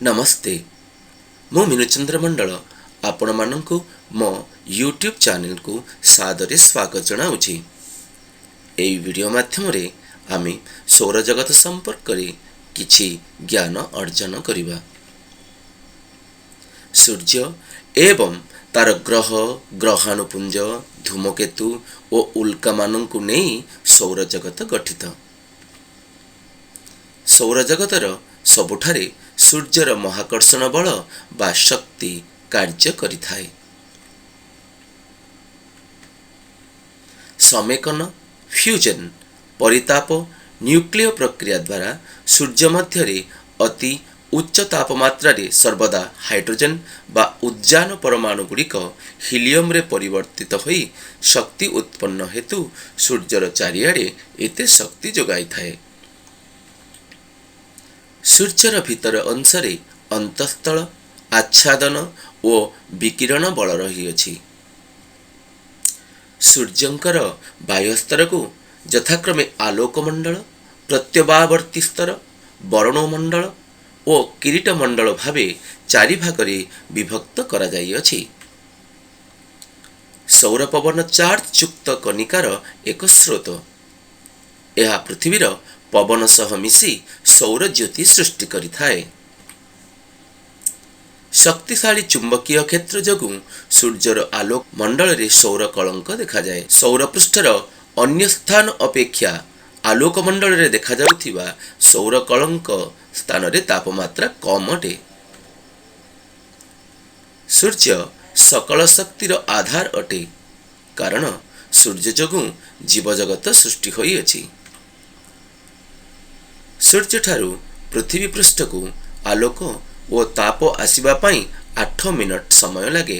ନମସ୍ତେ, ମୁଁ ମିନୁଚନ୍ଦ୍ର ମଣ୍ଡଳ ଆପଣମାନଙ୍କୁ ମୋ ୟୁଟ୍ୟୁବ୍ ଚ୍ୟାନେଲକୁ ସାଦରେ ସ୍ୱାଗତ ଜଣାଉଛି। ଏହି ଭିଡ଼ିଓ ମାଧ୍ୟମରେ ଆମେ ସୌରଜଗତ ସମ୍ପର୍କରେ କିଛି ଜ୍ଞାନ ଅର୍ଜନ କରିବା। ସୂର୍ଯ୍ୟ ଏବଂ ତାର ଗ୍ରହ, ଗ୍ରହାଣୁପୁଞ୍ଜ, ଧୂମକେତୁ ଓ ଉଲ୍କାମାନଙ୍କୁ ନେଇ ସୌରଜଗତ ଗଠିତ। ସୌରଜଗତର ସବୁଠାରେ ସୂର୍ଯ୍ୟର ମହାକର୍ଷଣ ବଳ ବା ଶକ୍ତି କାର୍ଯ୍ୟ କରିଥାଏ। ସମେକନ, ଫ୍ୟୁଜନ୍, ପରିତାପ, ନ୍ୟୁକ୍ଲିୟ ପ୍ରକ୍ରିୟା ଦ୍ୱାରା ସୂର୍ଯ୍ୟ ମଧ୍ୟରେ ଅତି ଉଚ୍ଚ ତାପମାତ୍ରାରେ ସର୍ବଦା ହାଇଡ୍ରୋଜେନ୍ ବା ଉଦ୍ଜାନ ପରମାଣୁଗୁଡ଼ିକ ହିଲିୟମରେ ପରିବର୍ତ୍ତିତ ହୋଇ ଶକ୍ତି ଉତ୍ପନ୍ନ ହେତୁ ସୂର୍ଯ୍ୟର ଚାରିଆଡ଼େ ଏତେ ଶକ୍ତି ଯୋଗାଇଥାଏ। ସୂର୍ଯ୍ୟର ଭିତର ଅଂଶରେ ଅନ୍ତଃସ୍ଥଳ, ଆଚ୍ଛାଦନ ଓ ବିକିରଣ ବଳ ରହିଅଛି। ସୂର୍ଯ୍ୟଙ୍କର ବାହ୍ୟସ୍ତରକୁ ଯଥାକ୍ରମେ ଆଲୋକମଣ୍ଡଳ, ପ୍ରତ୍ୟବାବର୍ତ୍ତୀ ସ୍ତର, ବରୁଣମଣ୍ଡଳ ଓ କିରୀଟମଣ୍ଡଳ ଭାବେ ଚାରି ଭାଗରେ ବିଭକ୍ତ କରାଯାଇଅଛି। ସୌର ପବନ ଚାର୍ଜଯୁକ୍ତ କଣିକାର ଏକ ସ୍ରୋତ। ଏହା ପୃଥିବୀର ପବନ ସହ ମିଶି ସୌର ଜ୍ୟୋତି ସୃଷ୍ଟି କରିଥାଏ। ଶକ୍ତିଶାଳୀ ଚୁମ୍ବକୀୟ କ୍ଷେତ୍ର ଯୋଗୁଁ ସୂର୍ଯ୍ୟର ଆଲୋକ ମଣ୍ଡଳରେ ସୌର କଳଙ୍କ ଦେଖାଯାଏ। ସୌରପୃଷ୍ଠର ଅନ୍ୟ ସ୍ଥାନ ଅପେକ୍ଷା ଆଲୋକମଣ୍ଡଳରେ ଦେଖାଯାଉଥିବା ସୌର କଳଙ୍କ ସ୍ଥାନରେ ତାପମାତ୍ରା କମ୍ ଅଟେ। ସୂର୍ଯ୍ୟ ସକଳ ଶକ୍ତିର ଆଧାର ଅଟେ, କାରଣ ସୂର୍ଯ୍ୟ ଯୋଗୁଁ ଜୀବଜଗତ ସୃଷ୍ଟି ହୋଇଅଛି। ସୂର୍ଯ୍ୟଠାରୁ ପୃଥିବୀ ପୃଷ୍ଠକୁ ଆଲୋକ ଓ ତାପ ଆସିବା ପାଇଁ 8 ମିନିଟ୍ ସମୟ ଲାଗେ।